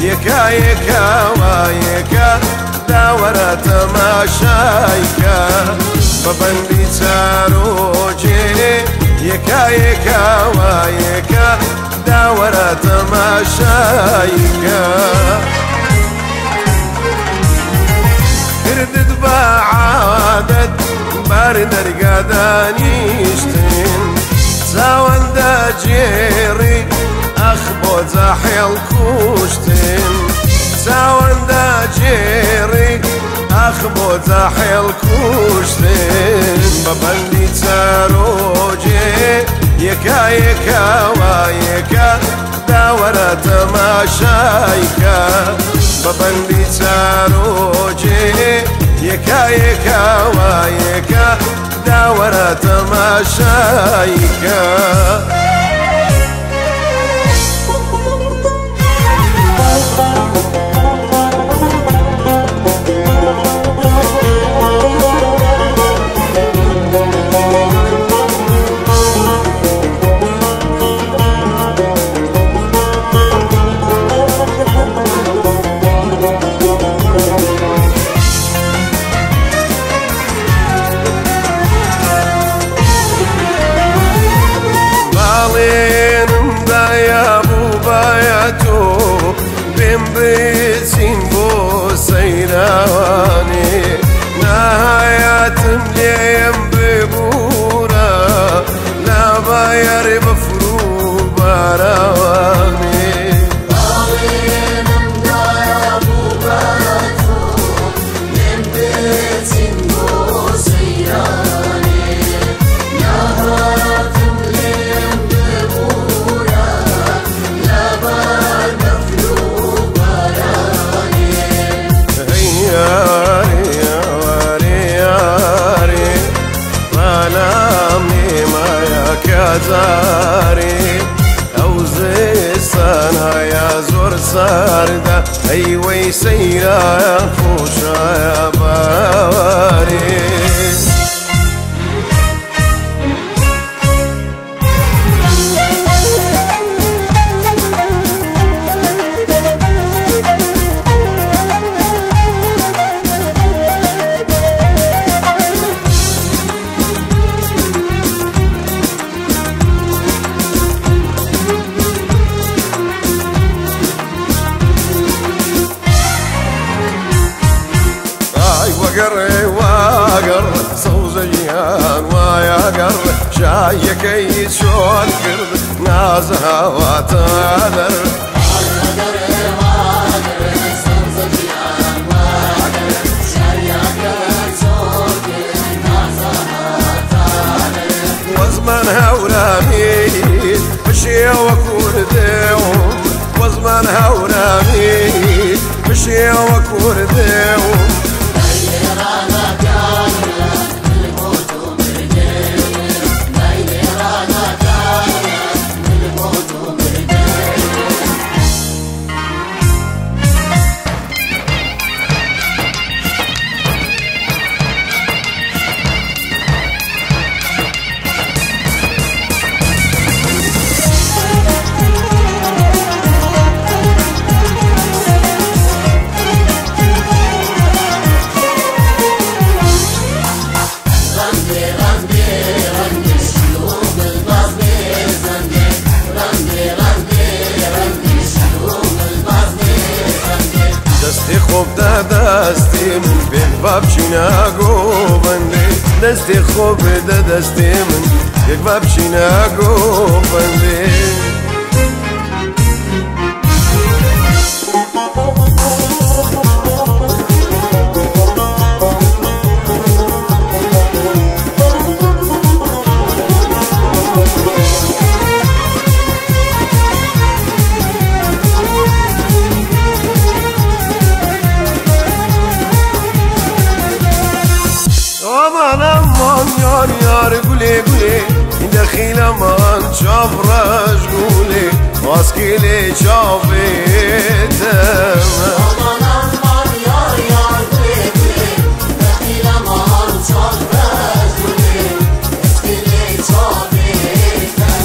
یەکا یەکا وایەکا داوەرە تەماشایکە بە بەندی چارۆجێ یەکا یەکا وایەکا داوەرە تەماشایکە کردت بە عادەت بار دەرگا دانیشتن چاوەندە جێڕی ئەخ بۆ جاحێڵ کوشتن چاوەندە جێڕی ئەخ بۆ جاحێڵ کوشتن بە بەندی چارۆجێ یەکا یەکا وایەکا داوەرە تەماشایکە بە بەندی چارۆجێ یەکا یەکا وایەکا داوەرە تەماشایکە. بچین بۆ سەیرانێ ناهایاتم لێم ببوورە لابایەرێ بەفر و باراوانێ باڵێنم دایە بوو بە تۆ لێم بچین بۆ سەیرانێ ناهاتم لێم ببوورە لەبەر بەفر و کازاری ئەو زستانایە زۆر ساردە ئەیوەی سەیرایە خۆشایە باوارێ. واگەڕ سەوزە گیان وایەگەڕ شایەکەی چۆن کرد نازە هاواتە دەر. وەزمان هەورامی بشێوە کوردێوم وەزمان هەورامی بشێوە کوردێوم. دەستی خۆ بدە دەستی من پێک با بچینە گۆبەندێ دەستی خۆ بدە دەستی من پێک با بچینە گۆبەندێ. یار یار گولێ گولێ دەخیلەمان چاوڕەش گولێ واسکیلێ چاوێتەمە. یار یار گولێ گولێ دەخیلەمان چاوڕەش گولێ واسکیلێ چاوێتەمە.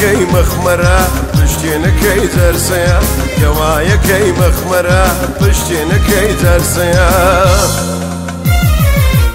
گەوایەکەی مەخمەرە پشتێنەکەی جەرسەیە گەوایەکەی مەخمەرە پشتێنەکەی جەرسەیە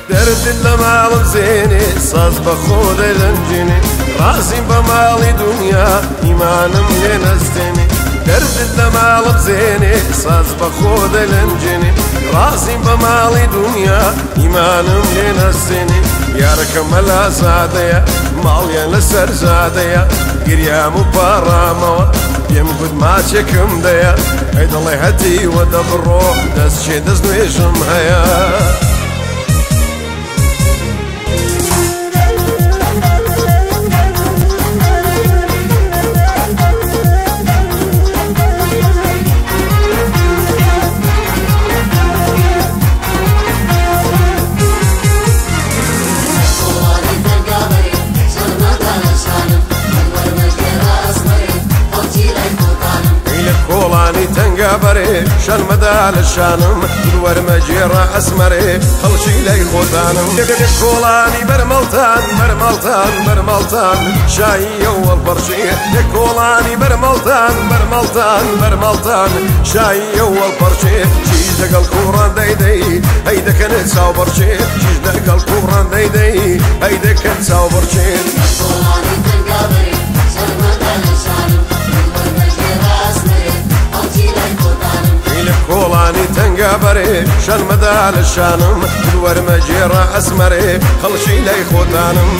دەردت لە ماڵم زێنێ ساز بە خۆ دەلەنجێنێ ڕازیم بە ماڵی دنیا ئیمانم لێ نەستێنێ دەردت لە ماڵم زێنێ ساز بە خۆ دەلەنجێنێ ڕازیم بە ماڵی دنیا ئیمانم لێ نەستێنێ یارەکە مەلا زادەیە ماڵیان لەسەر زادەیە گریام و پاڕامەوە پێم گوت ماچێکم دەیە ئەی دەڵێ هەتیوە دەبڕۆ دەستچێ دەست نوێژم هەیە. کۆڵانی تەنگە بەرێ شەرمەدا لە شانم وەرمە گێڕە ئەسمەرێ خەڵکی لای خۆتانم کۆڵانی بەرمەڵتان بەرمەڵتان بەرمەڵتان شایی ئەوەڵ پەڕچێ کۆڵانی بەرمەڵتان بەرمەڵتان بەرمەڵتان شایی ئەوەڵ پەڕچێ چیش لەگەڵ کوڕان دەیدەی ئەی دەکەنە چاو بەڕچێ چیش لەگەڵ کوڕان دەیدەی ئەی دەکەن چاو بەڕچێ. کۆڵانی تەنگە بەرێ شەرمەدا لە شانم وەرمە گێڕە ئەسمەرێ خەڵکی لای خۆتانم کۆڵانی تەنگە بەرێ شەرمەدا لە شانم وەرمە گێڕە ئەسمەرێ خەڵکی لای خۆتانم.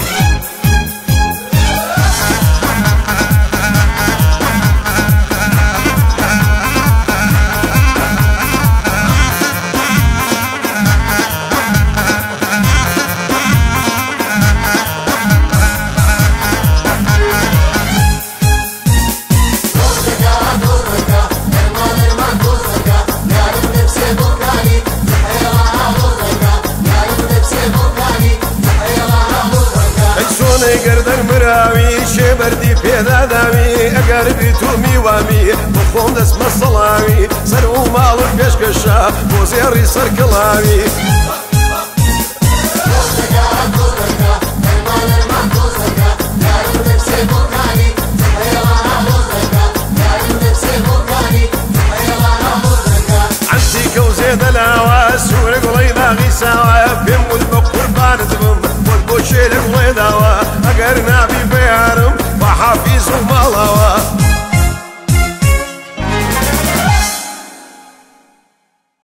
گەردەن مراوی شێبەردی پێداداوی ئەگەر بیت و میوامی بۆ خۆم دەستمە سەڵاوی سەر و ماڵت پێشکەشە بۆ زێڕی سەرکەڵاوی.